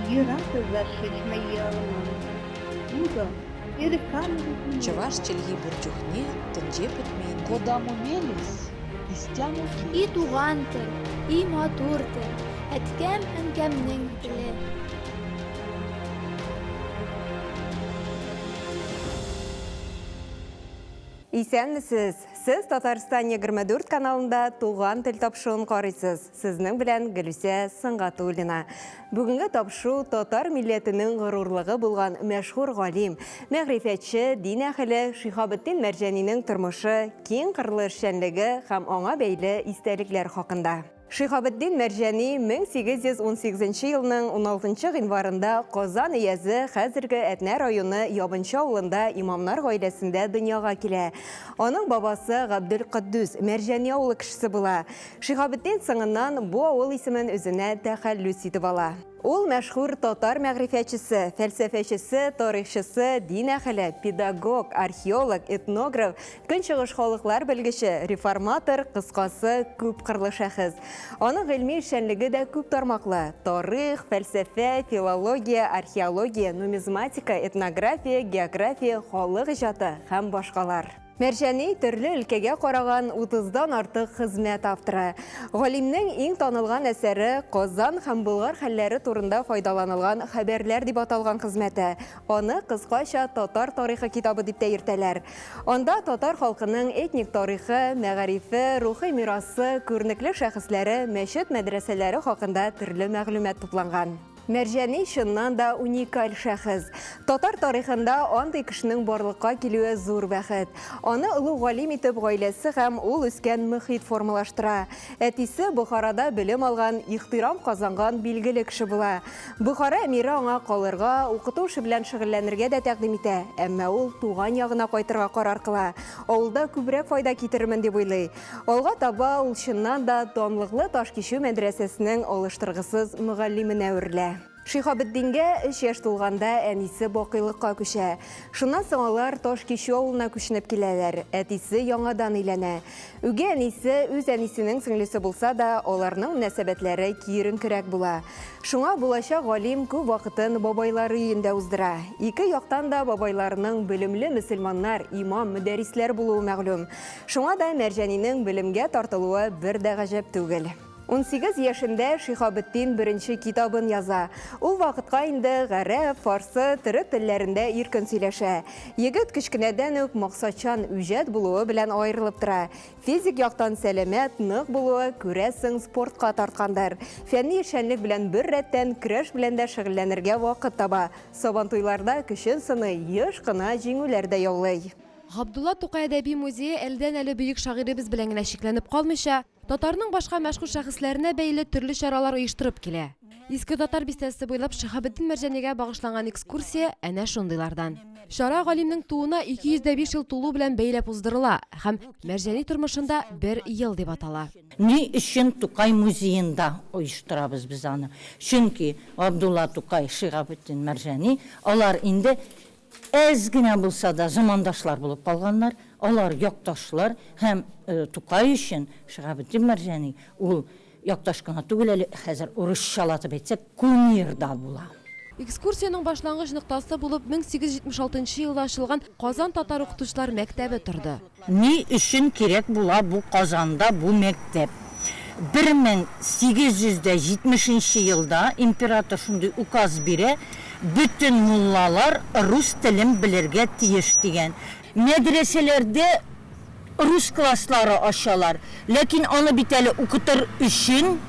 Йөрәк зашичма ялман. Утӑ, Чӑваш чӗлхи пур чухне тӗнче пӗтмен. Кодамо мелесь, истямо И туган тел, и матур тел, әткәм-әнкәмнең теле. Исәнмесез! Сез Татарстан 24 каналында Туган тел тапшыруын карыйсыз. Сезнең белән Гөлүсә Сөнгатуллина. Бүгенге тапшыру татар милләтенең горурлыгы булган мәшһүр галим, мәгърифәтче, дин әһеле Шиһабетдин Мәрҗанинең тормышы, киң кырлы эшчәнлеге һәм аңа бәйле истәлекләр хакында. Шиһабетдин Мәрҗани 1818 нче елның уналтынчы гыйнварында Казан өязе, хәзерге Әтнә районы Ябынчы авылында имамнар гаиләсендә дөньяга килә. Аның бабасы Габделкотдүс Мәрҗани авылы кешесе була. Шиһабетдин соңыннан бу авыл исемен үзенә тәхәллүс итеп ала. Ул мәшһүр татар мәгърифәтчесе, фәлсәфәчесе, тарихчысы, дин әһеле, педагог, археолог, этнограф, көнчыгыш халыклар белгече, реформатор, кыскасы, күпкырлы шәхес. Аның гыйльми эшчәнлеге дә күп тармаклы, тарих, фәлсәфә, филология, археология, нумизматика, этнография, география, халык иҗаты һәм башкалар. Мәрҗани төрле өлкәгә караган утыздан артык хезмәт авторы. Галимнең иң танылган әсәре Казан һәм Болгар хәлләре турында файдаланылган хәбәрләр дип аталган хезмәте. Аны кыскача Татар тарихы китабы дип тә йөртәләр. Анда татар халкының этник тарихы, мәгарифе, рухи мирасы, күренекле шәхесләре, мәчет-мәдрәсәләре хакында төрле мәгълүмат тупланган. Мәрҗани чыннан да уникаль шәхес. Татар тарихында андый кешенең барлыкка килүе зур бәхет. Аны олуг галим итеп гаиләсе һәм ул үскән мөхит формалаштыра. Әтисе Бохарада белем алган, ихтирам казанган билгеле кеше була. Бохара әмире аңа калырга, укыту эше белән шөгыльләнергә дә тәкъдим итә, әмма ул туган ягына кайтырга карар кыла. Авылда күбрәк файда китерермен дип уйлый. Алга таба ул чыннан да данлыклы Ташкичү мәдрәсәсенең алыштыргысыз мөгаллименә әверелә. Шиһабетдингә өч яшь тулганда әнисе бакыйлыкка күчә. Шуннан соң алар Ташкичү авылына күченеп киләләр, әтисе яңадан өйләнә. Үги әнисе үз әнисенең сеңлесе булса да, аларның мөнәсәбәтләре киеренкерәк була. Шуңа булачак галим күп вакытын бабайлары өендә уздыра. Ике яктан да бабайларының белемле мөселманнар, имам, мөдәррисләр булуы мәгълүм. Шуңа да Мәрҗанинең белемгә тартылуы бер дә гаҗәп түгел. 18 яшендә Шиһабетдин беренче китабын яза. Ул вакытка инде гарәп, фарсы, төрек телләрендә иркен сөйләшә. Егет кечкенәдән үк максатчан, үҗәт булуы белән аерылып тора. Физик яктан сәламәт, нык булуы, күрәсең, спортка тарткандыр. Фәнни эшчәнлек белән бер рәттән көрәш белән дә шөгыльләнергә вакыт таба. Сабантуйларда көчен сыный, еш кына җиңүләр дә яулый. Габдулла Тукай әдәби музее әледән-әле бөек шагыйребез белән генә чикләнеп калмыйча, татарның башка мәшһүр шәхесләренә бәйле төрле чаралар оештырып килә. Иске Татар бистәсе буйлап Шиһабетдин Мәрҗанигә багышланган экскурсия әнә шундыйлардан. Чара галимнең тууына 205 ел тулу белән бәйләп уздырыла һәм Мәрҗани тормышында бер ел дип атала. Ни өчен Тукай музеенда оештырабыз без аны? Чөнки Габдулла Тукай, Шиһабетдин Мәрҗани, алар инде Әз генә булса да замандашлар булып калганнар, алар якташлар һәм Тукай өчен Шиһабетдин Мәрҗани ул якташ кына түгел әле, хәзер урысчалатып әйтсәк, кумир да була. Экскурсиянең башлангыч ноктасы булып 1876 нчы елда ачылган Казан татар укытучылар мәктәбе торды. Ни өчен кирәк була бу Казанда бу мәктәп? 1870 нче елда император шундый указ бирә, бөтен муллалар рус телен белергә тиеш дигән. Мәдрәсәләрдә рус класслары ачалар, ләкин аны бит әле укытыр өчен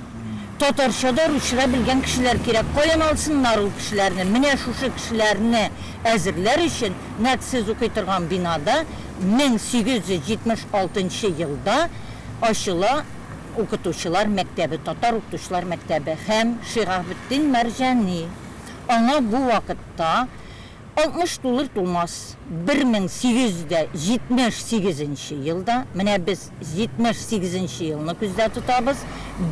татарча да, русча да белгән кешеләр кирәк. Каян алсыннар ул кешеләрне? Менә шушы кешеләрне әзерләр өчен нәкъ сез укый торган бинада 1876 нчы елда ачыла укытучылар мәктәбе, татар укытучылар мәктәбе һәм Шиһабетдин Мәрҗани. Аңа бу вакытта 60 тулыр-тулмас, 1878 нче елда, менә без 78 нче елны күздә тотабыз,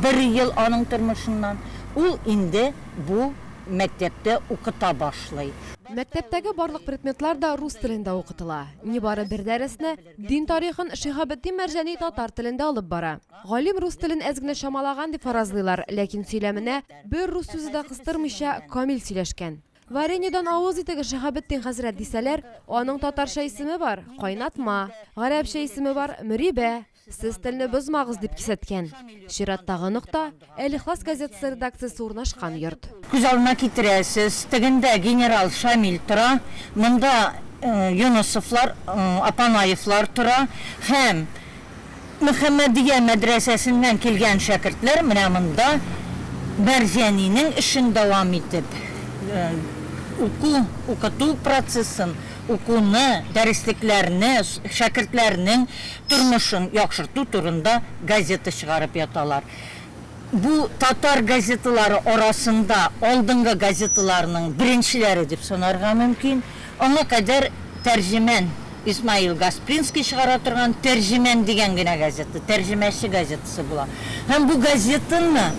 бер ел аның тормышыннан, ул инде бу мәктәптә укыта башлый. Мәктәптәге барлык предметлар да рус телендә укытыла. Нибары бер дәресне, дин тарихын Шиһабетдин Мәрҗани татар телендә алып бара. Галим рус телен әз генә чамалаган дип фаразлыйлар, ләкин сөйләменә бер рус сүзе дә кыстырмыйча, камил сөйләшкән. Вареньедан авыз итегез, Шиһабетдин хәзрәт, дисәләр, аның татарча исеме бар, кайнатма, гарәпчә исеме бар, мөрибә. Сез телне бозмагыз, дип кисәткән. Чираттагы нокта, Әл-Ихлас газетасы редакциясе урнашкан йорт. Күз алдына китерәсез, тегендә генерал Шамил тора, монда Юнысовлар, Апанаевлар тора һәм Мөхәммәдия мәдрәсәсеннән килгән шәкертләр менә монда Мәрҗанинең эшен дәвам итеп, уку, укыту процессын, укуны, дәреслекләрне, шәкертләрнең тормышын яхшырту турында газета чыгарып яталар. Бу татар газеталары арасында алдынгы газеталарның беренчеләре дип санарга мөмкин. Аңа кадәр Тәрҗемән, Исмаил Гаспринский чыгара торган Тәрҗемән дигән генә газета, тәрҗемәче газетасы була. Һәм бу газетаны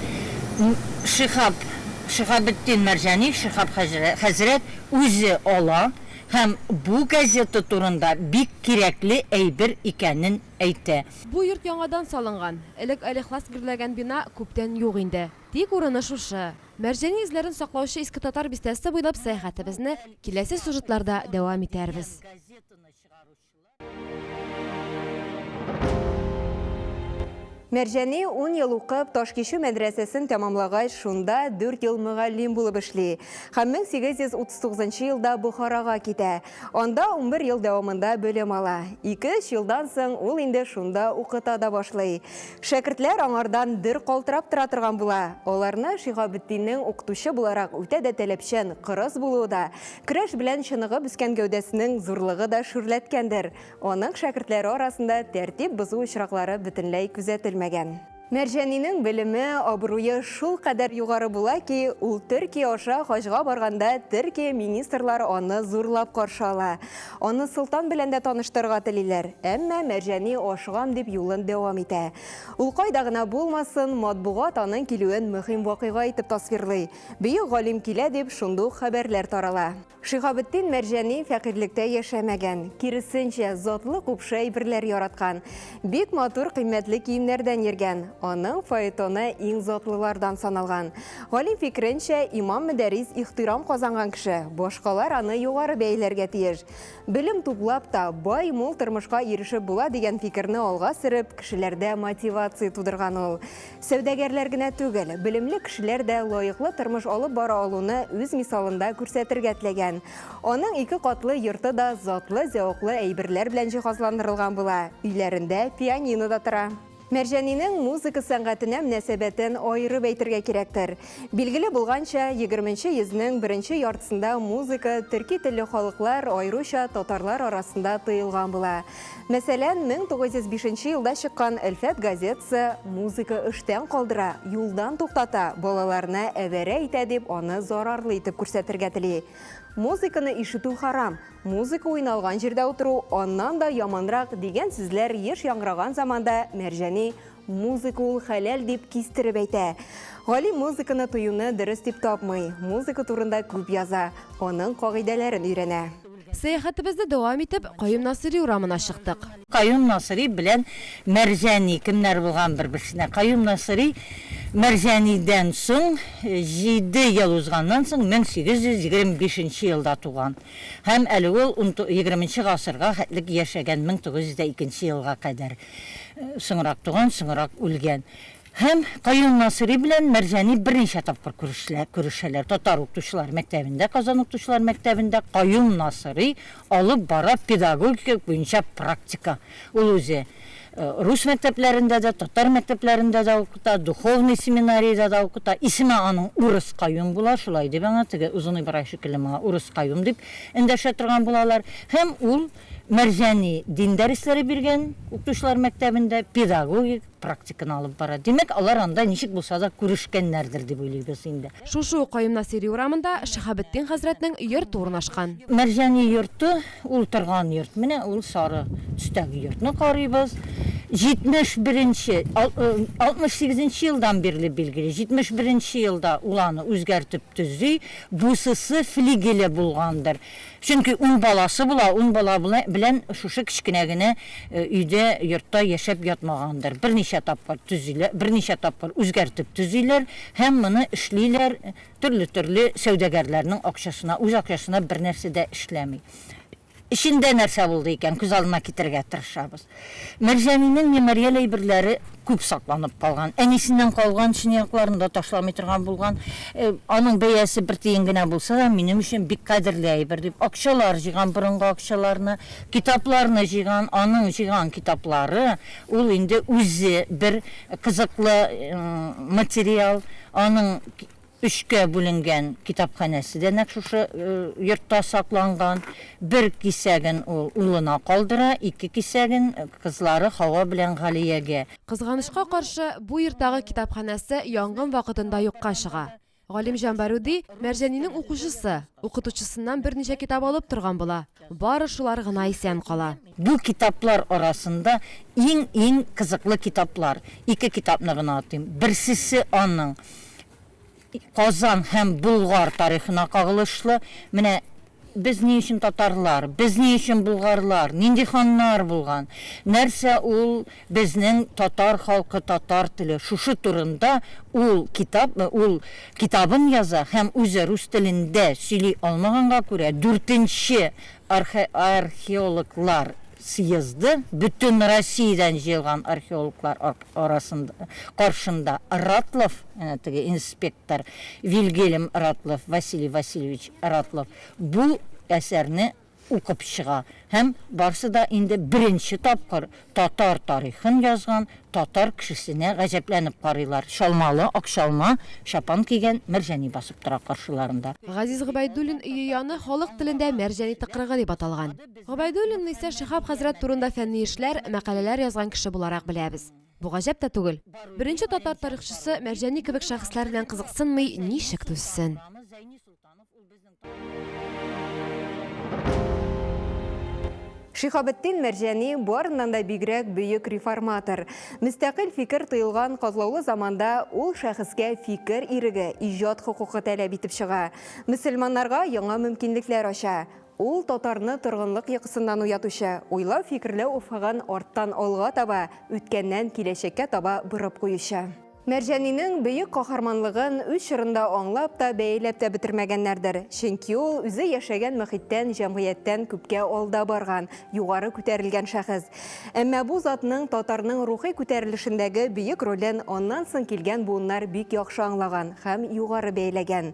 Шиһаб, Шиһабетдин Мәрҗани, Шиһаб хәзрәт үзе ала Һәм бу газета турында бик кирәкле әйбер икәнен әйтә. Бу йорт яңадан салынган. Элек Әл-Ихлас гөрләгән бина күптән юк инде. Тик урыны шушы. Мәрҗани эзләрен саклаучы Иске Татар бистәсе буйлап сәяхәтебезне киләсе сюжетларда дәвам итәрбез. Мәрҗани ун ел укып, Ташкичү мәдрәсәсен тәмамлагач, шунда дүрт ел мөгаллим булып эшли. Һәм 1839 елда Бохарага китә. Анда 11 ел дәвамында белем ала. Ике-өч елдан соң ул инде шунда укыта да башлый. Шәкертләр аңардан дер калтырап тора торган була. Аларны Шиһабетдиннең укытучы буларак үтә дә таләпчән, кырыс булуы да, Көрәш белән чыныгып үскән гәүдәсенең зурлыгы да шүрләткәндер. Аның шәкертләре арасында тәртип бозу очраклары бөтенләй күзәтелмәгән. Мәрҗанинең белеме, абруе шулкадәр югары була ки, ул Төркия аша хаҗга барганда Төркия министрлары аны зурлап каршы ала. Аны солтан белән дә таныштырырга телиләр, әмма Мәрҗани ашыгам дип юлын дәвам итә. Ул кайда гына булмасын, матбугат аның килүен мөһим вакыйга итеп тасвирлый. Бөек галим килә дип, шундук хәбәрләр тарала. Шиһабетдин Мәрҗани фәкыйрьлектә яшәмәгән. Киресенчә, затлы купшы әйберләр яраткан. Бик матур кыйммәтле киемнәрдән йөргән. Аның фаэтоны иң затлылардан саналган. Галим фикеренчә, имам Мөдәррис ихтирам казанган кеше, башкалар аны югары бәяләргә тиеш. Белем туплап та, бай, мул тормышка ирешеп була дигән фикерне алга сөреп, кешеләрдә мотивация тудырган ул. Сәүдәгәрләр генә түгел, белемле кешеләр дә лаеклы тормыш алып бара алуны үз мисалында күрсәтергә теләгән. Аның ике катлы йорты да затлы, зәвыклы әйберләр белән җиһазландырылган була, өйләрендә пианино да тора. Мәрҗанинең музыка сәнгатенә мөнәсәбәтен аерып әйтергә кирәктер. Билгеле булганча, егерменче йөзнең беренче яртысында музыка төрки телле халыклар, аеруча татарлар арасында тыелган була. Мәсәлән, 1905 нче елда чыккан Әлфәт газетасы музыка эштән калдыра, юлдан туктата, балаларны әвәрә итә дип аны зарарлы итеп күрсәтергә тели. Музыканы ишетү харам, Музыка уйналган җирдә утыру аннан да яманрак дигән сүзләр еш яңгыраган заманда Мәрҗани музыка ул хәләл дип кистереп әйтә. Галим музыканы тыюны дөрес дип тапмый, музыка турында күп яза, аның кагыйдәләрен өйрәнә. Сәяхәтебезне дәвам итеп, Каюм Насыйри урамына чыктык. Каюм Насыйри белән Мәрҗани кемнәр булган бер-берсенә? Каюм Насыйри Мәрҗанидән соң җиде ел узганнан соң 1825 нче елда туган. Һәм әле ул егерменче гасырга хәтлек яшәгән, 1902 нче елга кадәр. Соңрак туган, соңрак үлгән. Һәм Каюм Насыйри белән Мәрҗани берничә тапкыр күрешәләр. Татар укытучылар мәктәбендә, Казан укытучылар мәктәбендә Каюм Насыйри алып бара педагогика буенча практика. Ул үзе Рус мәктәпләрендә дә, татар мәктәпләрендә дә укыта, духовный семинариядә дә укыта. Исеме аның Урыс Каюм була, шулай дип аңа, теге Озын Ибрай шикелле моңа Урыс Каюм дип эндәшә торган булалар. Һәм ул Мәрҗани дин дәресләре биргән укытучылар мәктәбендә педагогик практиканы алып бара. Димәк, алар анда ничек булса да күрешкәннәрдер дип уйлыйбыз инде. Шушы ук Каюм Насыйри урамында Шиһабетдин хәзрәтнең йорты урнашкан. Мәрҗани йорты Ул торган йорт, менә ул сары төстәге йортны карыйбыз. 71 нче, 68 нче елдан бирле билгеле, 71 нче елда ул аны үзгәртеп төзи, бусысы флигеле булгандыр. Чөнки ун баласы була, ун бала белән шушы кечкенә генә өйдә, йортта яшәп ятмагандыр. Берничә тапкыр төзиләр, берничә тапкыр үзгәртеп төзиләр һәм моны эшлиләр төрле-төрле сәүдәгәрләрнең акчасына, үз акчасына бернәрсә дә эшләми. Эчендә нәрсә булды икән, күз алдына китерергә тырышабыз. Мәрҗанинең мемориаль әйберләре күп сакланып калган. Әнисеннән калган чынаякларын да ташламый торган булган. Аның бәясе бер тиен генә булса да, минем өчен бик кадерле әйбер дип, акчалар җыйган, борынгы акчаларны, китапларны җыйган. Аның җыйган китаплары, ул инде үзе бер кызыклы материал. Аның Өчкә бүленгән китапханәсе дә нәкъ шушы йортта сакланган. Бер кисәген ул улына калдыра, ике кисәген, кызлары Хава белән Галиягә. Кызганычка каршы, бу йорттагы китапханәсе янгын вакытында юкка чыга. Галимҗан Баруди, Мәрҗанинең укучысы, укытучысыннан берничә китап алып торган була. Бары шулар гына исән кала. Бу китаплар арасында иң-иң кызыклы китаплар. Ике китапны гына атыйм. Берсесе аның Казан һәм Болгар тарихына кагылышлы. Менә без ни өчен татарлар, без ни өчен болгарлар, нинди ханнар булган, нәрсә ул безнең татар халкы, татар теле, шушы турында ул китап, ул китабын яза һәм үзе рус телендә сөйли алмаганга күрә, дүртенче археологлар съезды, бөтен Россиядән җыелган археологлар арасында, каршында Ратлов, әнә теге инспектор Вильгельм Ратлов, Василий Васильевич Ратлов бу әсәрне укып чыга һәм барсы да инде беренче тапкыр татар тарихын язган татар кешесенә гаҗәпләнеп карыйлар. Чалмалы, ак чалма, чапан кигән Мәрҗани басып тора каршыларында. Газиз Гобәйдуллин өе яны халык телендә Мәрҗани тыкрыгы дип аталган. Гобәйдуллинны исә Шиһап хәзрәт турында фәнни эшләр, мәкаләләр язган кеше буларак беләбез. Бу гаҗәп тә түгел. Беренче татар тарихчысы Мәрҗани кебек шәхесләр белән кызыксынмый ничек түзсен? Шиһабетдин Мәрҗани барыннан да бигрәк бөек реформатор. Мөстәкыйль фикер тыелган катлаулы заманда ул шәхескә фикер иреге, иҗат хокукы таләп итеп чыга. Мөселманнарга яңа мөмкинлекләр ача. Ул татарны торгынлык йокысыннан уятучы, уйлау-фикерләү офыгын арттан алга таба, үткәннән киләчәккә таба борып куючы. Мәрҗанинең бөек каһарманлыгын үз чорында аңлап та, бәяләп тә бетермәгәннәрдер. Чөнки ул үзе яшәгән мохиттән, җәмгыятьтән күпкә алда барган, югары күтәрелгән шәхес. Әмма бу затның татарның рухи күтәрелешендәге бөек ролен аннан соң килгән буыннар бик яхшы аңлаган һәм югары бәяләгән.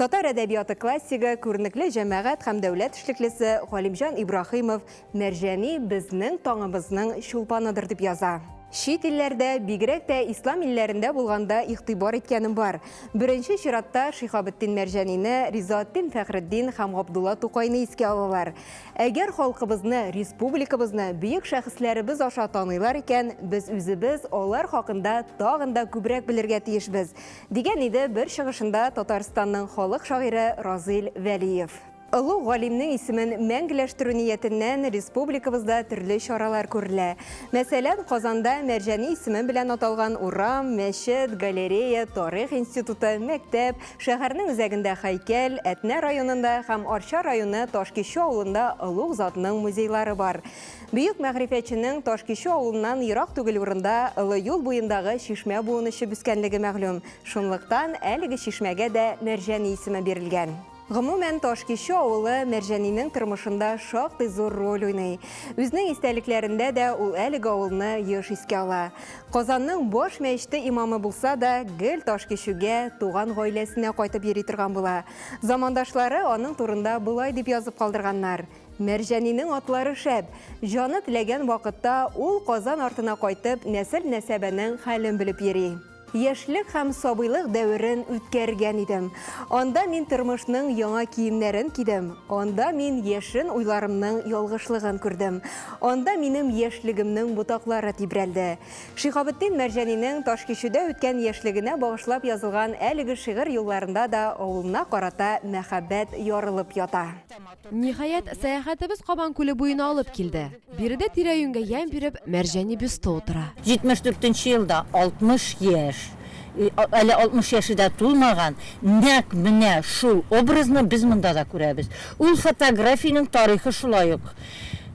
Татар әдәбияты классигы, күренекле җәмәгать һәм дәүләт эшлеклесе Галимҗан Ибраһимов Мәрҗани безнең таңыбызның чулпаныдыр дип яза. Чит илләрдә, бигрәк тә ислам илләрендә булганда игътибар иткәнем бар. Беренче чиратта Шиһабетдин Мәрҗанине, Ризаэтдин Фәхретдин һәм Габдулла Тукайны искә алалар. Әгәр халкыбызны, республикабызны бөек шәхесләребез аша таныйлар икән, без үзебез алар хакында тагын да күбрәк белергә тиешбез. Дигән иде бер чыгышында Татарстанның халык шагыйре Разил Вәлиев. Олуг галимнең исемен мәңгеләштерү ниятеннән республикабызда төрле чаралар күрелә. Мәсәлән, Казанда Мәрҗани исеме белән аталган урам, мәчет, галерея, тарих институты, мәктәп, шәһәрнең үзәгендә һәйкәл, Әтнә районында һәм Арча районы Ташкичү авылында олуг затның музейлары бар. Бөек мәгърифәтченең Ташкичү авылыннан ерак түгел урында олы юл буендагы чишмә буын эчеп үскәнлеге мәгълүм. Шунлыктан әлеге чишмәгә дә Мәрҗани исеме бирелгән. Гомумән, Ташкичү авылы Мәрҗанинең тормышында шактый зур роль уйный. Үзенең истәлекләрендә дә ул әлеге авылны еш искә ала. Казанның баш мәчете имамы булса да, гел Ташкичүгә, туган гаиләсенә кайтып йөри торган була. Замандашлары аның турында болай дип язып калдырганнар, Мәрҗанинең атлары шәп. Җаны теләгән вакытта ул Казан артына кайтып, нәсел-нәсәбәнең хәлен белеп йөри. Яшьлек һәм сабыйлык дәверен үткәргән идем. Анда мин тормышның яңа киемнәрен кидем, анда мин яшен уйларымның ялгышлыгын күрдем, анда минем яшьлегемнең ботаклары тибрәлде. Шиһабетдин Мәрҗанинең Ташкичүдә үткән яшьлегенә багышлап язылган әлеге шигырь юлларында да авылына карата мәхәббәт ярылып ята. Ниһаять, сәяхәтебез Кабан күле буена алып килде. Биредә тирә-юньгә ямь биреп, Мәрҗани бюсты утыра. 74 нче елда 60 яшь, әле 60 яше дә тулмаган, нәкъ менә шул образны без монда да күрәбез. Ул фотографиянең тарихы шулай ук.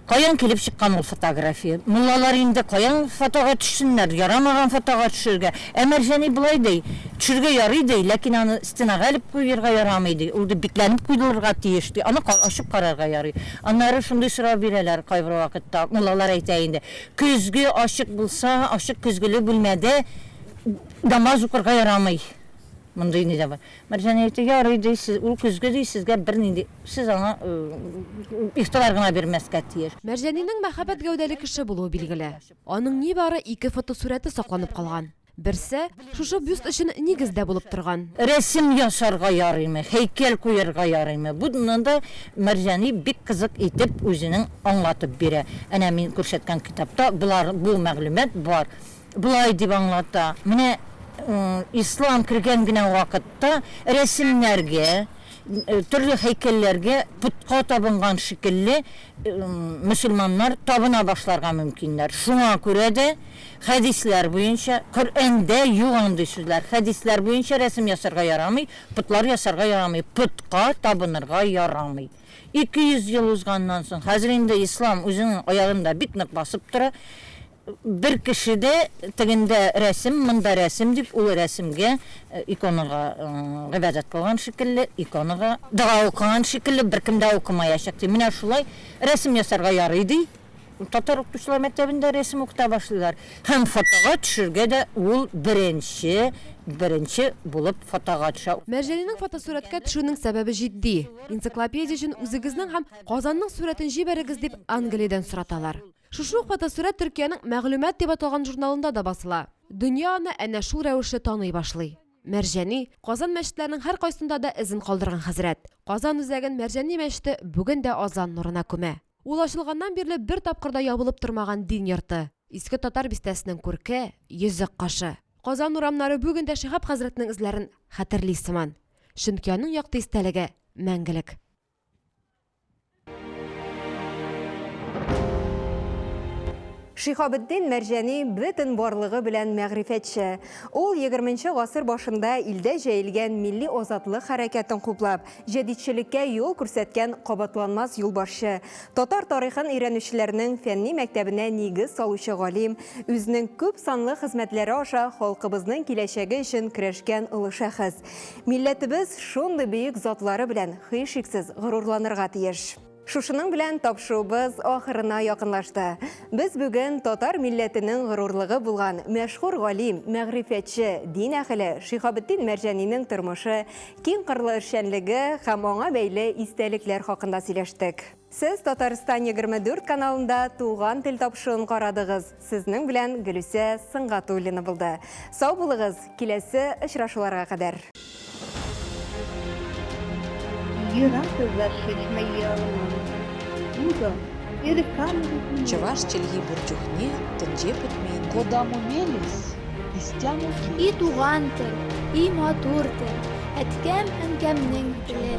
Каян килеп чыккан ул фотография? Муллалар инде каян фотога төшсеннәр? Ярамаган фотога төшергә. Ә Мәрҗани болай ди, төшергә ярый ди, ләкин аны стенага элеп куерга ярамый ди, ул ди бикләнеп куелырга тиеш ди, аны ачып карарга ярый. Аннары шундый сорау бирәләр кайбер вакытта, муллалар әйтә инде, көзге ачык булса, ачык көзгеле бүлмәдә намаз укырга ярамый. Мондый ни дә бар. Мәрҗани әйтте, ярый, ди, сез, ул көзге, ди, сезгә бернинди, сез аңа игътибар гына бирмәскә тиеш. Мәрҗанинең мәһабәт гәүдәле кеше булуы билгеле. Аның нибары ике фотосурәте сакланып калган. Берсе, шушы бюст өчен нигез дә булып торган. Рәсем ясарга ярыймы, һәйкәл куярга ярыймы? Буны да Мәрҗани бик кызык итеп үзенең аңлатып бирә. Әнә мин күрсәткән китапта болар, бу мәгълүмат бар. Болай дип аңлата, Менә ислам кергән генә вакытта рәсемнәргә, төрле һәйкәлләргә потка табынган шикелле мөселманнар табына башларга мөмкиннәр. Шуңа күрә дә хәдисләр буенча, Коръәндә юк андый сүзләр, хәдисләр буенча рәсем ясарга ярамый, потлар ясарга ярамый, потка табынырга ярамый. 200 ел узганнан соң, хәзер инде ислам үзенең аягында бик нык басып тора, Бер кеше дә тегендә рәсем, монда рәсем дип, ул рәсемгә, иконага гыйбадәт кылган шикелле, иконага дога укыган шикелле беркем дә укымаячак, ди. Менә шулай рәсем ясарга ярый, ди. Татар укытучылар мәктәбендә рәсем укыта башлыйлар. Һәм фотога төшергә дә ул беренче, беренче булып фотога төшә. Мәрҗанинең фотосурәткә төшүенең сәбәбе җитди. Энциклопедия өчен үзегезнең һәм Казанның сурәтен җибәрегез дип Англиядән сораталар. Шушы ук фотосурәт Төркиянең Мәгълүмат дип аталган журналында да басыла. Дөнья аны әнә шул рәвешле таный башлый. Мәрҗани, Казан мәчетләренең һәркайсында да эзен калдырган хәзрәт. Казан үзәген Мәрҗани мәчете бүген дә азан нурына күмә. Ул ачылганнан бирле бер тапкыр да ябылып тормаган дин йорты. Иске Татар бистәсенең күрке, йөзек кашы. Казан урамнары бүген дә Шиһап хәзрәтнең эзләрен хәтерли сыман. Чөнки аның якты истәлеге мәңгелек. Шиһабетдин Мәрҗани бөтен барлыгы белән мәгърифәтче. Ул 20 гасыр башында илдә җәелгән милли азатлык хәрәкәтен хуплап, җәдитчелеккә юл күрсәткән кабатланмас юлбашчы, татар тарихын өйрәнүчеләрнең фәнни мәктәбенә нигез салучы галим, үзенең күп санлы хезмәтләре аша халкыбызның киләчәге өчен көрәшкән олы шәхес. Милләтебез шундый бөек затлары белән, һичшиксез, горурланырга тиеш. Шушының белән тапшыруыбыз ахырына якынлашты. Без бүген татар милләтенең горурлыгы булган мәшһүр галим, мәгърифәтче, дин әһеле Шиһабетдин Мәрҗанинең тормышы, киң кырлы эшчәнлеге һәм аңа бәйле истәлекләр хакында сөйләштек. Сез Татарстан 24 каналында Туган тел тапшыруын карадыгыз. Сезнең белән Гөлүсә Сөнгатуллина булды. Сау булыгыз, киләсе очрашуларга кадәр. Чӑваш чӗлхи пур чухне тӗнче пӗтмен. Кодамо мелесь, истямо И туган тел, и матур тел, әткәм-әнкәмнең теле.